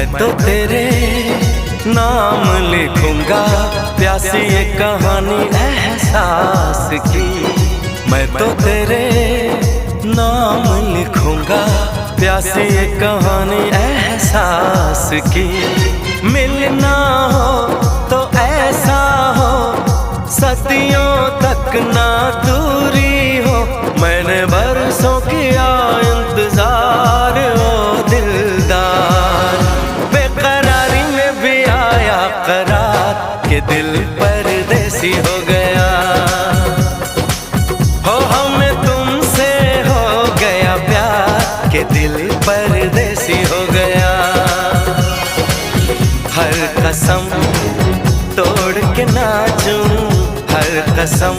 मैं तो तेरे नाम लिखूंगा, प्यासी ये कहानी एहसास की। मैं तो तेरे नाम लिखूंगा, प्यासी ये कहानी एहसास की। मिलना हो तो ऐसा हो, सदियों तक ना दूरी हो। मैंने बरसों किया इंतजार ओ दिलदार, बेकरारी में भी आया करार के दिल परदेसी हो गया। हो हमें तुमसे हो गया प्यार के दिल परदेसी हो गया। हर कसम तोड़ के नाचूं, हर कसम